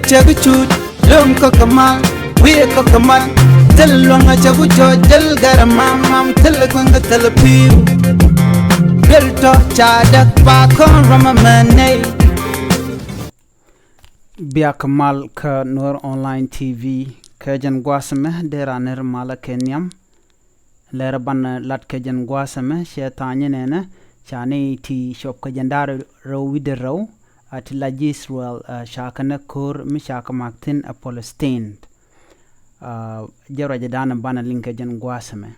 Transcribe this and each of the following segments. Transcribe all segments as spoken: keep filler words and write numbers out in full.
Cɛ bi cut lom kä kɛ mal, wi̱i̱ kä kɛ mal. Thil luäŋ a cɛ ku cɔc, thil gɛr a mam mam, thil kueŋ kä thil pi̱w. Thil tɔ ca däk pa kɔn ram a mɛ nɛy. Biak mal kä Nuer Online T V, kä jɛn gua̱a̱th mɛ dee ran nir malä kɛ nhiam. Lɛr ban lat kɛ jɛn gua̱a̱th mɛ cɛ tha̱a̱ny nɛnɛ, ca ni ti cop kɛ jɛn da̱r rɛw wi̱dɛ rɛw, a ti la ji̱ Israel, a ca kɛ nɛ ko̱r mi ca kɛ mak thi̱n a Palestine. A, jɛ ruacɛ da̱a̱n banɛ liŋ kɛ jɛn gua̱a̱th mɛ.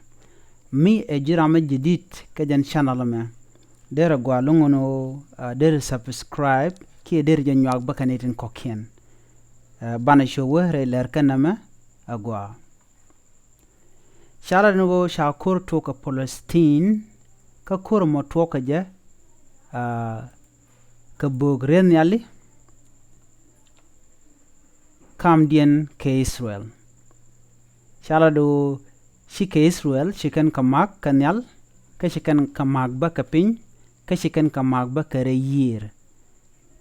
Mi ɛ ji̱ ram mi jadid kɛ jɛn channel mɛ, derɛ gɔaa lo̱ŋ ɛn ɣöö, a, derɛ subscribe kiɛ derɛ jɛ nyuak bä kɛ ni tin kɔ̱kiɛn. A, banɛ cop wä rɛy lɛr kɛn nɛmɛ a gɔaa. Ca lat ni ɣöö ca ko̱r tuɔɔk kɛ Palestine, kä ko̱r mɔ tuɔɔk kɛ jɛ, a, kɛ böök rieth nhiali kamdiɛn kɛ Israel. Ca lat ɣöö ci kɛ Israel ci kɛn kɛ mak kɛ nhial, kä ci kɛn kɛ mak bä kɛ piny, kä ci kɛn kɛ mak bä kɛ rɛy yiër.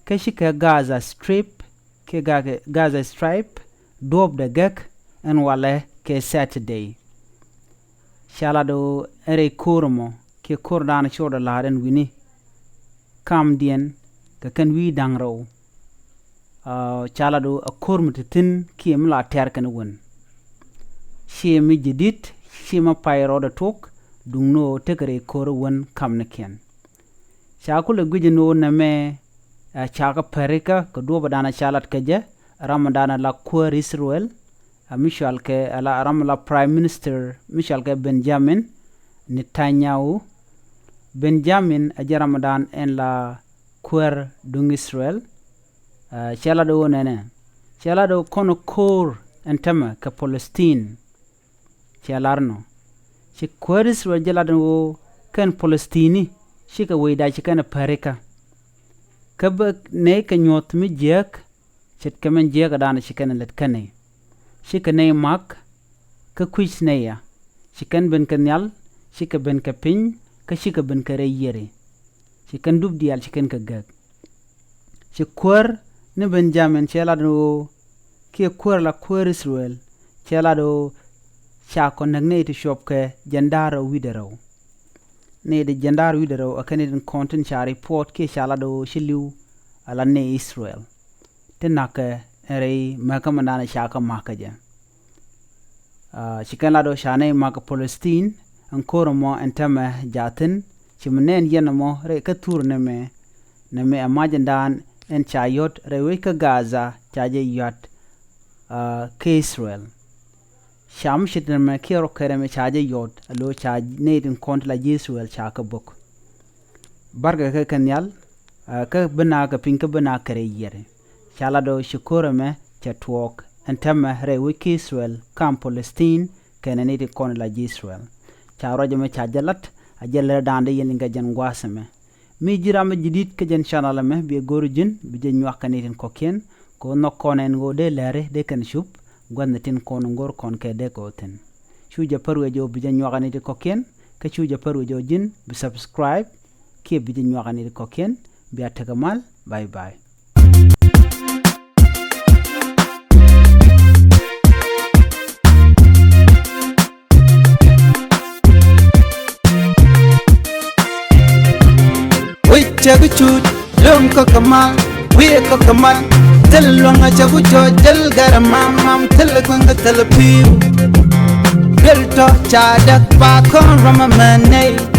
Kä ci kɛ Gaza Strip, kɛ Ga-, Gaza Strip duɔ̱ɔ̱pdɛ gɛk ɛn walɛ kɛ Saturday. Ca lat ɣöö ɛn rɛy ko̱r mɔ kiɛ ko̱r da̱a̱n cɔɔdɛ la̱a̱t ɛn wi̱ni kamdiɛn kɛ kɛn wi̱i̱ da̱ŋ rɛw. A, ca lat ɣöö a ko̱r mi ti thi̱n kiɛ mi la tɛ̈r kɛn wän. Ciɛ mi jadid, ciɛ mi pay rɔɔdɛ tuɔk, duŋni ɣöö tekɛ rɛy ko̱r wän kamnikiɛn. Ca kulɛ guic ni ɣöö nɛmɛ, ɛ, ca kɛ pärikä kɛ duɔ̱ɔ̱p ɛ da̱a̱n ca lat kɛ jɛ, ram ɛ da̱a̱n la kuäär Israel, ɛ, mi cɔal kɛ, ɛ, la ram ɛ la Prime Minister mi cɔal kɛ Benjamin Netanyahu. Benjamin ɛ jɛ ram ɛ da̱a̱n ɛn la kuäär duŋ Israel. Ɛ, cɛ lat ɣöö nɛnɛ, cɛ lat ɣöö kɔn ko̱r ɛn tämɛ kɛ Palestine. Cɛ lar nɔ, ci kuäär Israel jɛ lat ni ɣöö kɛn Palestini cikɛ wecda ci kɛn a pärikä. Kä bä nɛy kɛ nyuɔ̱th mi jiääk, ce̱tkɛ min jiääk ɛ da̱a̱n ci kɛn a lät kä nɛy. Cikɛ nɛy mak kä kui̱c nɛy a, ci kɛn ben kɛ nhial, cikɛ ben kɛ piny, kä cikɛ ben kɛ rɛy yiëri. Ci kɛn dup diaal ci kɛn kɛ gäk. Ci kuäär ni Benjamin cɛ lat ni ɣöö, kiɛ kuäär la kuäär Israel, cɛ lat ɣöö ca kɔn näk nɛy ti cuɔp kɛ jɛn da̱r rɛw wi̱dɛ rɛw. Nɛy ti jɛn da̱r wi̱dɛ rɛw ɛ kɛn ni tin kɔn tin ca report kiɛ ca lat ɣöö ci li̱w a la nɛy Israel. Ti na̱kɛ ɛn rɛy mäkä mɛndan ca kɛ ma̱kä jɛ. A, ci kɛn lat ɣöö ca nɛy mak Palestine, ɛn ko̱r ɛmɔ ɛn tämɛ jaathin, ci mi nɛn yɛn ɛmɔ rɛy kä thur nɛmɛ, nɛmɛ ɛ mac ɛn daan ɛn ca yɔ̱t rɛy wec kä Gaza ca jɛ yɔ̱t, a, kä Israel. Ca mi ce̱t nɛmɛ kiɛ rɔ kɛrɛ mɛ ca jɛ yɔ̱t, a lo̱ ca nɛy tin kɔn ti la ji̱ Israel ca kɛ bök. Barkɛ kɛ kɛ nhial, a, kä bi na kɛ piny kä bi na kɛ rɛy yiëri. Ca lat ɣöö ci ko̱r ɛmɛ cɛ tuɔɔk ɛn tämɛ rɛy wec kä Israel kam Palestine kɛnɛ nɛy ti kɔn la ji̱ Israel. Ca ruac ɛmɛ ca jɛ lat, a jɛ lär da̱a̱n dee yɛn liŋ kɛ jɛn gua̱a̱th ɛmɛ. Mi ji̱ ram mi ji̱ di̱t kä jɛn channel ɛmɛ, biɛ go̱r ji̱n bi jɛ nyuak kɛ nɛy tin kɔ̱kiɛn, kɛ ɣöö nhɔk kɔn ɛn ɣöö dee lääri dee kɛn cup gua̱thni tin kɔn ŋo̱r kɔn kɛ dee kɛ ɣöö thi̱n. Cu jɛ pär wec ɣöö bi jɛ nyuak kɛ nɛy tin kɔ̱kiɛn, kä cu jɛ pär wec ɣöö ji̱n bi subscribe kiɛ bi jɛ nyuak kɛ nɛy tin kɔ̱kiɛn. Bia tekɛ mal. Bye bye. Wi̱c cɛ bi cut lom kä kɛ mal, wi̱i̱ kä kɛ mal. Thil luäŋ a cɛ ku cɔc, thil gɛr a mam mam, thil kueŋ kä thil pi̱w. Thil tɔ ca däk pa kɔn ram a mɛ nɛy.